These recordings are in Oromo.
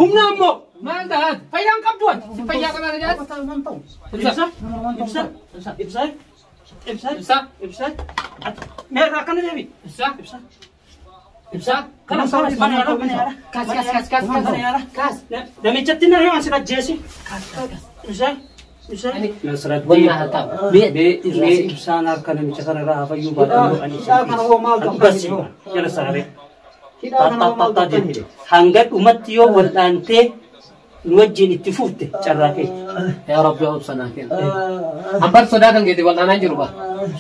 Humna ammoo. Maal taat? Fayyaan qabdu ati. Si fayyaa qabaa tajaajila? Ibsa. Ibsa. Ibsa. Ibsa. Ibsa. Ibsa. Ibsa. Mee irraa akkana deebi. Ibsa. Ibsa. Ibsa. Kana kana mana yaala mana yaala. Kaas kaas kaas kaas Mana kaas. yaala. Kaas. Namichatti na himan sira jeesi. Ibsa. Ibsa. Nasraddiin. Wannaa haa ta'u. Mee Mee ibsaan harka namicha kana irraa hafayyuu baadhannoo ani Hidhaa kana hoo maal ta'u? Basi jala sararee. Hidhaa kana hoo maal ta'u? Hanga dhumatti yoo wal'aantee nu wajjin itti fufte carraa kee. Yaa Rabbi obsa naa kenna. Ambar sodaa kan geeti wal'aanaa jiru ba.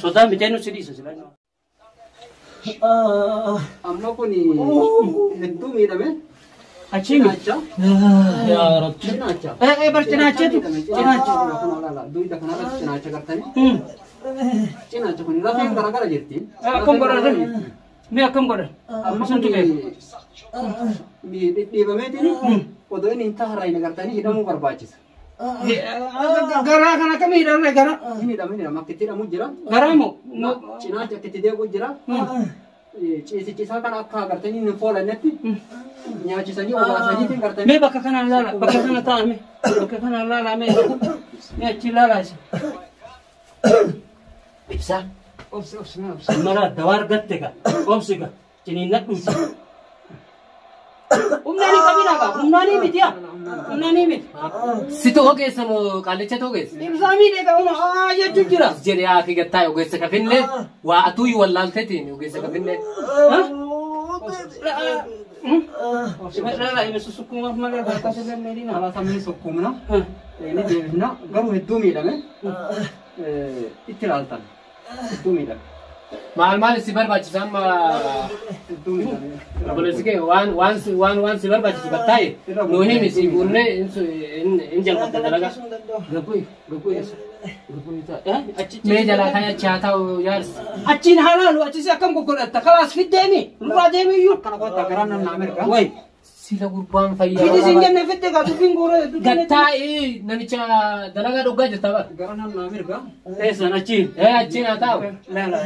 Sodaa mitee nu si dhiisa sila. Amma kun hedduu miidhame. Achii miti. Cinaacha. Yaa Rabbi. Cinaacha. Ee bar cinaacheetu. Cinaacha. Duyda kanarratti cinaacha gartanii. Cinaacha kun lafeen garagara jirti. Akkam godhan? Mee akkam godhan? Amma kun Isintu beeka. dhidhiibameetiin odoo inni hin taharrayne gartanii hidhamuu barbaachisa. Garaa kana akkam hidhanne garaa? Hin hidhamin hidhama akka itti hidhamu jira. Garaa moo? Cinaacha akka itti deebi'u jira. Ciisichi isaa kana akka gartanii hin foolannetti nyaachisanii obaasaniitiin gartanii. Mee bakka kanaan laala bakka kana taa'ame bakka kanaan laala mee mee achi laala isa. Ibsa. Obsi obsi mee obsi. Mara dawaa argatte ka obsi ka ciniinnadhuuti. Humnaanii qabina ka humnaanii miti yaa humnaanii miti. Situ ogeessa moo qaallichatu ogeessa? Ibsaa miidhe ka huna haa jechuu jira. Jedhee haa kee gattaa ogeessa kafinne waa atuuyyuu wallaalteetiin ogeessa kafinne. Laala ibsa sukkuumaaf malee bakka sagallee diina. Alaa samii sukkuumna. Ni deebifna garuu hedduu miidhame. Itti ilaaltan. Hedduu miidhame. Maal maal si barbaachisa amma Hedduu miidhame. obboleessi kee waan waan si waan waan si barbaachisu gattaa'e nu himi si guunnee hin jalqabda dalagaa. Gabbuu gabbuu eessa gabbuu ta'a. Achi Mee jalaa kan achi haa ta'u jaarsi. Achiin halaalu achis akkam goggodhatta kalaas fiddeemi nurraa deemi iyyuu. Akkana kottaa garaan nan naa mirga. Wayi Sila gurbaan fidi fayyaa. siin jenne fidde gaa dubbiin guuree Gattaa'ee namicha dalagaa dhuggaa jirta bara. Garaan nan naa mirga. Eessan achiin. Ee achiin haa ta'u. Laala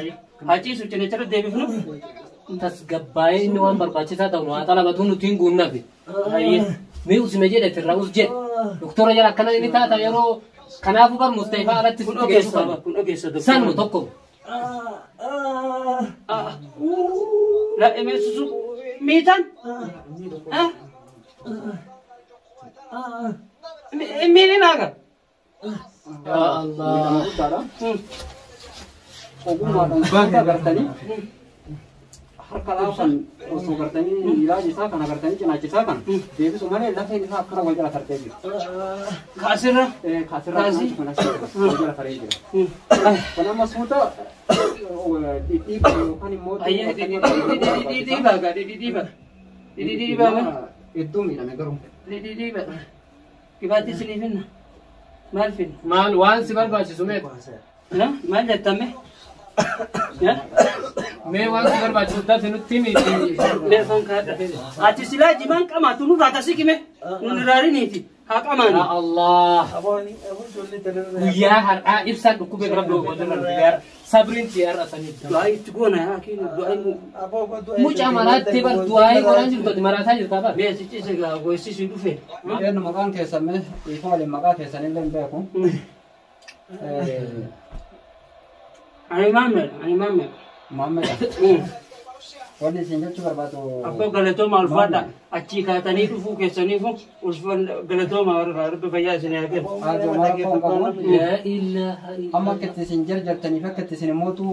achiisu cinachara deebifnu. Tasgabbaa'ee inni waan barbaachisaa ta'u haa xalabatu nuti hin guunnafi. Mee usime jedhe tirra us jedhe. Doktora jala akkana inni taata yeroo kanaafuu bar Mustafaa alatti Kun sitti geessu ogeessa qabna. kun ogeessa doktora. Sanuma tokko. La emesusu miitan. Miini naaga. Yaa Allah. Miidhama guddaadha. Ogummaadhaan suuta gartanii harka laafan osoo gartanii ilaaji isaa kana gartanii cinaachi isaa kana deebisu malee lafeen isaa akkana wal jala tartee jira. Kaasirra. Kaasirraa Kaasii. cinaachi kun asii wal jala taree jira. Kun amma suuta dhidhiiba yookaan immoo Ayyee dhidhiibaa gaa dhidhiibaa. Dhidhiibaa gaa. Hedduu miidhame garuu. Dhidhiibaa. Kibaatti isinii finna. Maal finna? Maal waan si barbaachisu mee? Maal jettame? Mee waan si barbaachisu taate nutti himi. Leefan kaadha. Ati silaa jimaan qamaatu nurraa tasikime. Nun iraariniiti. Haa qamaani. Yaa Allah. Guyyaa har'aa ibsaan dhukkubee bira dhoobu. Sabriin si har'a sanii. Du'aa itti goona yaa kiinu du'aa immoo. Mucaa maraatti bar du'aayii godhaa jirtu ati maraataa jirta bar. Mee si ciise gaa goysisi dhufe. Eenyu maqaan keessan mee dhiifama waliin maqaa keessan illee hin beeku. Ani maammee ani maammee. Muhammad. Wanni isin jechuu barbaadu. Abbaa galatooma ulfaadha. Achii kaatanii dhufuu keessaniifu ulfaan galatooma warra rabbi fayyaa isin haa kennu. Haajoo maal rakkoo hin qabu. Laa ilaaha Amma akka itti isin jarjartanii fi akka itti isin immootu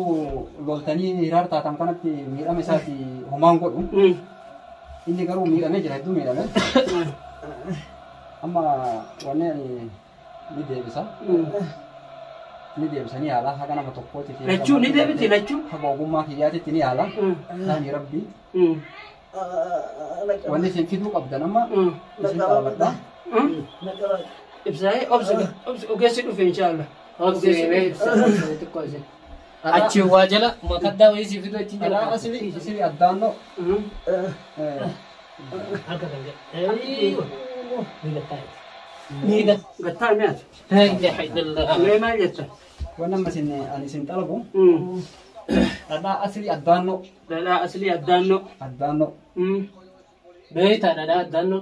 loltanii hiraar taatan kanatti miidhama isaati homaan godhu. Inni garuu miidhamee jira hedduu miidhame. Amma wanni ani ni deebisa. Ni deebisa ni yaala haga nama tokkooti fi Lachuu ni deebiti lachuu. haga ogummaa kiyyaatitti ni yaala. Taani rabbi. Wanni isin fiduu qabdan amma isin xalabadha. Ibsaa'ee obsi obsi ogeessi dhufe inshaallah. Achi waa jala makaddaa wayii si fiduu achi jala. Alaa asili asili addaannoo. Harka kan jedhe. Ni gattaa'e. Ni gattaa'e. Gattaa mi'aatu. Laa ilaaha illallah. Mee maal jetta? Wanni amma isin ani isin xalabu dhadhaa asili addaannoo Dhadhaa aslii addaannoo. addaannoo Beektaa dhadhaa addaannoo.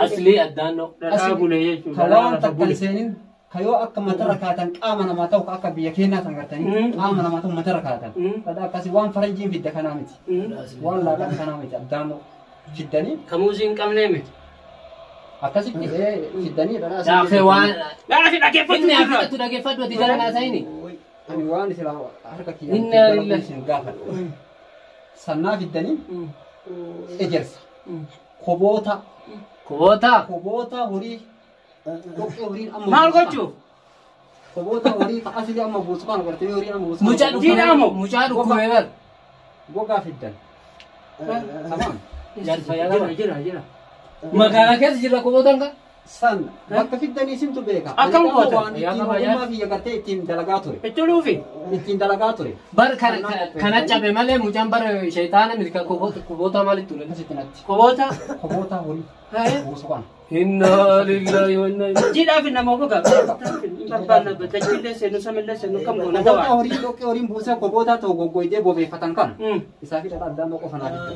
Aslii addaannoo. Dhadhaa bulee jechuudha. Ka waan takka hin seenin ka yoo akka matarra kaatan qaama namaa ta'u ka akka biyya keenyaa san gartanii qaama namaa ta'u matarra kaatan. Dhadhaa akkasii waan faranjiin fidda kanaa miti. Waan laaqan kanaa miti addaannoo fiddanii Ka muuzii hin qabnee miti. akkasitti fiddanii dhadhaa Daafee waan. Dhadhaa fi dhaggeeffatu Inni jirra. afidhatu dhaggeeffadhu ati jala kaasayini. Ani waan isin harka kiyya Inna lillahi. isin gaafadhu. Sannaa fiddanii ejersa. Koboota Koboota. koboota horii dhoqqee horiin amma Maal buusu kana. gochuuf? Koboota horii ka asli amma buusu kana gartanii horiin amma buusu Mucaa kana Diidhaamo. dhukkubee. Mucaa dhukkubee bar. gogaa fiddan. Tamam. Jaarsa Jira jira jira. Magaalaa keessa jirra kobootaan ka. San bakka fiddanii isintu beeka. Akkam Ani ammoo goota? waan ittiin ogummaa kiyya gartee ittiin dalagaa ture. Itti luufi. Ittiin dalagaa ture. Bar kana cabe malee mucaan bar shayitaana miti kan koboota maalitti ture. Akkasitti natti. Koboota. Koboota horii buusu kana. Inna lillahi wa inna ilaihi. Jiidhaa fi nama gogaa. Barbaanna dachillee seenu samillee seenu kam goona Koboota dawaa. horii dhoqqee horiin buusee koboota ta'u goggoydee bobeeffatan kana. Isaa fi dhadhaa addaannoo qofa naa fiddan.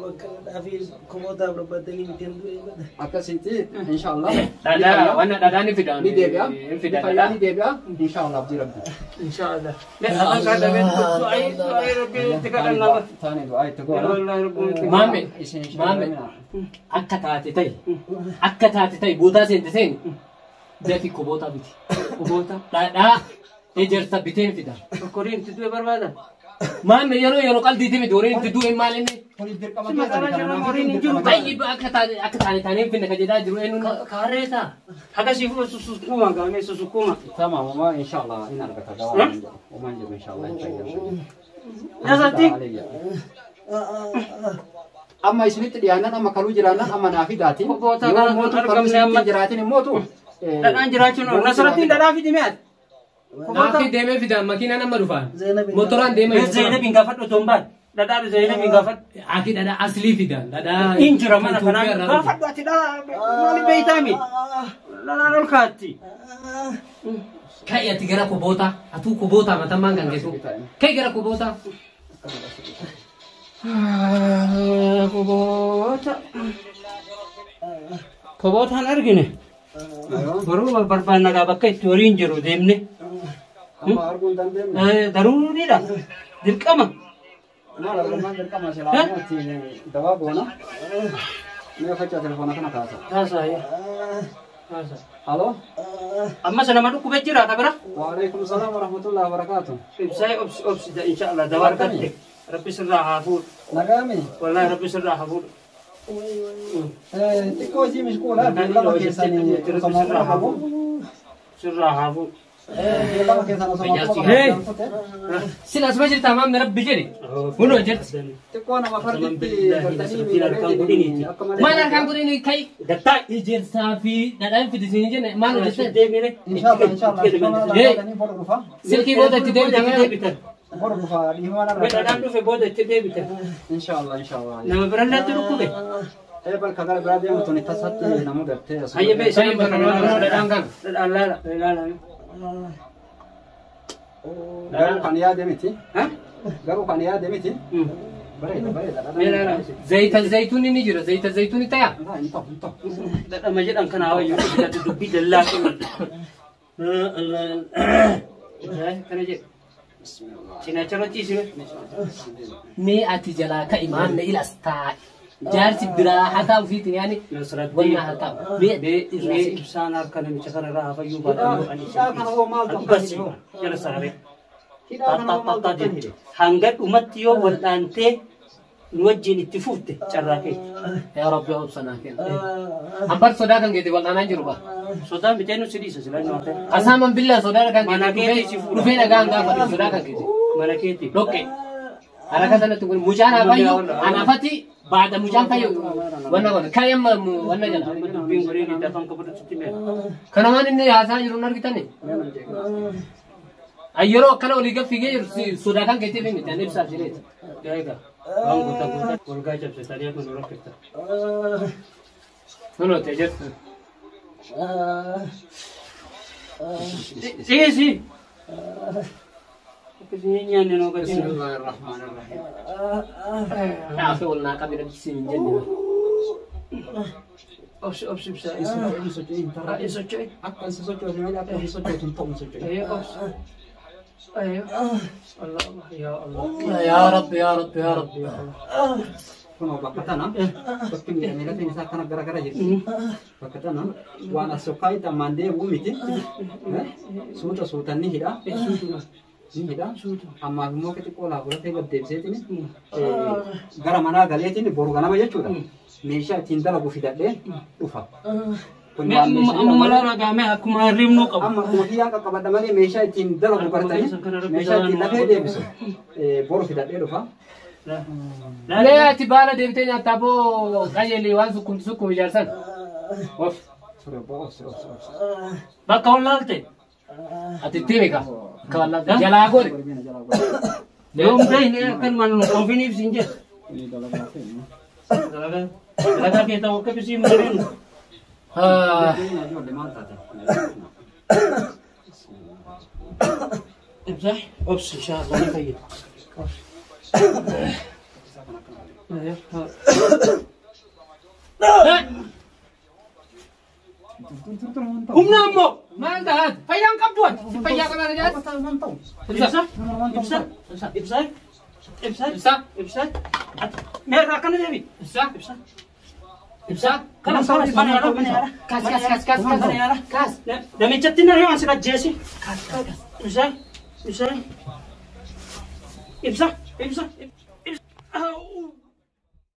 Bakka dhadhaa fi kobootaaf barbaadanii miti du'e bada. Akkasitti inshallah. Dhadhaa wanna dhadhaa ni fidan. Ni deebi'a. Hin fidan Fayyaa dhadhaa. ni deebi'a. Inshallah abdii rabbi. Inshaallah. Afaan isaa dhabeen du'aa du'aa rabbi itti kadhannaa. Taane du'aa itti goona. Wallahi rabbi itti Maamme. Isin Maamme. Akka taate ta'i. Akka taate ta'i bootaa seente seeni. Dafi koboota biti. Koboota. Dhadhaa ejersa biteen fida. Horiin itti du'e barbaada. Maamme yeroo yeroo qaldiiti miti horiin itti du'e maal inni. Kunis dirqama Si keessan magaalaa kana jirra naaf horiin hin jiru. Tayyib akka taate akka taane taanee hin finne ka jedhaa jiru eenyuun. Kaarreeta. Akkasii fuula susukkuuma gaamee susukkuuma. Tamam ama inshallah in argata dawaa hin jedhu. Uma hin jedhu inshallah hin fayyadu. Nasatti. Amma isinitti dhiyaannan amma kaluu jiraannan amma naa fidaatiin. Koboota Yoo kana mootu argamne kaluu isinitti amma. jiraatin immootu. Dhadhaan jiraachuun oolu. Nasrattiin dhadhaa fidi mi'aati. Naafi deemee fidan makiinaan amma dhufaan. Zeenabiin Motoraan deema. Zeenabiin gaafadhu otoo hin baane. Dhadhaa Zeenabiin gaafadhu. Aki dhadhaa aslii fidan. Dhadhaa. Hin jira mana kanaa. Itoophiyaa irraa dhufe. Gaafadhu ati dhaa maali beeytaami? Dhadhaan ol kaatti. Kai ati gara koboota. Atuu koboota matammaan kan geessu. Kai gara koboota. Koboota. Kobootaan argine. Garuu barbaanna gaa bakka itti horiin jiru deemne. Amma arguu hin dandeenye. Daruuriidha. Dirqama. Maal argamaan dirqama silaa ittiin dawaa goona. Mee faccaa telefoona kana kaasa. Taasaa. Taasaa. Halo. Ammas nama dhukkubee jira ka bira. Waalaikum salaam wa rahmatullahi wa barakaatuh. Ibsaay obsi obsi inshallah dawaa argatte. Rabbi sirraa haa fuudhu. Nagaami. Wallahi rabbi sirraa haa fuudhu. Xiqqoo isii mishquula beellama keessanii osoo quba qabu. Sirraa haa fuudhu. Beellama keessan osoo quba qabu. Hey! Sila asuma jirta maamme rabbi jedhi. Kunoo jirti. Xiqqoo nama farditti galtanii miidhagee akka malee. Maal harkaan godhini kai Gattaa. ejersaa fi dhadhaan fidisiin jenne maal hojjette? Deemine. Inshallah inshallah. Hey! Boru dhufa. Silkii booda itti deebitan. Boru dhufa dhiifama narra. Dhadhaan dhufe booda itti deebitan. Inshallah inshallah. Nama biralleetti dhukkube. Ee bakka gara biraa deemu tuni tasatti namu gartee asuma. Hayya mee Sai dhadhaan kana. Dhadhaan laala. Laala. Garuu kan yaade miti. Ha? Garuu kan yaade miti. Bareeda bareeda. Mee laala. Zayita zayituun ni jira. Zayita zayituun ta'a. Hin ta'u hin ta'u. Dhadhama jedhan kana hawayyuu dubbii dallaa kennan. Kana jedhu. Cinaacha irra ciisime. Mee ati jalaa ka'i maamme ilas taa'i. Jaarsi biraa haa taa'u fiitin yaani wanna haa taa'u. Mee Mee mee ibsaan harka namicha kanarraa hafayyuu baadhannoo ani Hidhaa kana hoo maaltu Dhugas jala sararee. Hidhaa kana hoo maaltu akkan hidhe? Hanga dhumatti yoo wal'aantee nu wajjin itti fufte carraa keenya. Yaa Rabbi obsanaa kenna. Ambar sodaa kan geete wal'aanaa jiru ba. Sodaan bitee nu si dhiisa silaa inni waan ta'eef. Asaaman billaa sodaa kan Mana geete keetii si fuudha. dhufee dhagaan gaafa sodaa kan geete. Mana keetii. Dhoqqee. Haraka sanatti kun mucaan haa fayyu anaafatti baada mucaan fayyu wanna godha. Kai amma wanna jala. Amma dubbiin godheen itti afaan qabatu sitti meera. Kana waan inni haasaa jiru hin argitani. Yeroo akkana olii gad fiigee jiru sodaa kan keetiif miti ani ibsaaf jireeti. Egaa waan guutaa guutaa golgaa cabsitanii akka nu rakkiftan. Kunoo ta'e jirtu. Dhiisi. Akkasii hin nyaanne noo gadi. Bismillahirrahmanirrahim. Dhaafee ol naa qabi dhabsiin hin jenne. Obsi obsi ibsaa. Hin socho'in hin socho'in Hin tarraa. socho'in. Akka hin socho'in malee akka hin socho'in hin ta'u hin socho'in. Ee obsi. Ayyo. Allah Allah ya Allah. Yaa Rabbi yaa Rabbi yaa Rabbi. Ya Allah. Kunoo bakka tana bakki miidhamee isaa akkana gara gara jirti. Bakka tana waan as sokkaa'itti ammaan deebi'u miti. Suuta suutan ni hidha. Suutuma. Ni hidha. Suutuma. Ammaaf immoo xixiqqoo laa godhatee gaddeebiseetiin gara manaa galeetiin boru ganama jechuudha. Meeshaa ittiin dalagu fidadhee dhufa. Kun Mee waan amma meeshaa amma malaa ragaa akkuma hirribnuu qabu. amma akkuma kiyyaan qaqqabadha malee meeshaa ittiin dalagu bartanii meeshaa ittiin lafee deebisu boru fidadhee dhufa. Lee ati baala deebitee nyaattaa boo qajeelii waan sukkumtu sukkumu ijaarsan. Of Ture obbo obsi obsi obsi. Bakka wallaalte. ati itti himi ka. Akka wallaalta jalaa godhe. Gorbina jalaa godhe. Yoom ta'e akkanumaan nu qoofiniif siin jedhe. Inni dalagaa fe'u. Dalagaa dalagaa kee ta'u akka bisiin mareenu. Deebiin ijoollee maal taate? Ibsaa obsi inshaa Allah ni fayyada. Obsi. Humna ammoo. Maal taat? Fayyaan qabdu ati. Si fayyaa qabaa jaati. Ibsa ibsa ibsa ibsa Ibsa. ibsa. Mee irraa akkana deebi. Ibsa. Ibsa. Ibsa. Kana kana mana yaala mana yaala. Kaas kaas kaas kaas Mana kaas. yaala. Kaas. Namichatti na yoo ansi ajjeesi. Ibsa ibsa ibsa ibsa ibsa.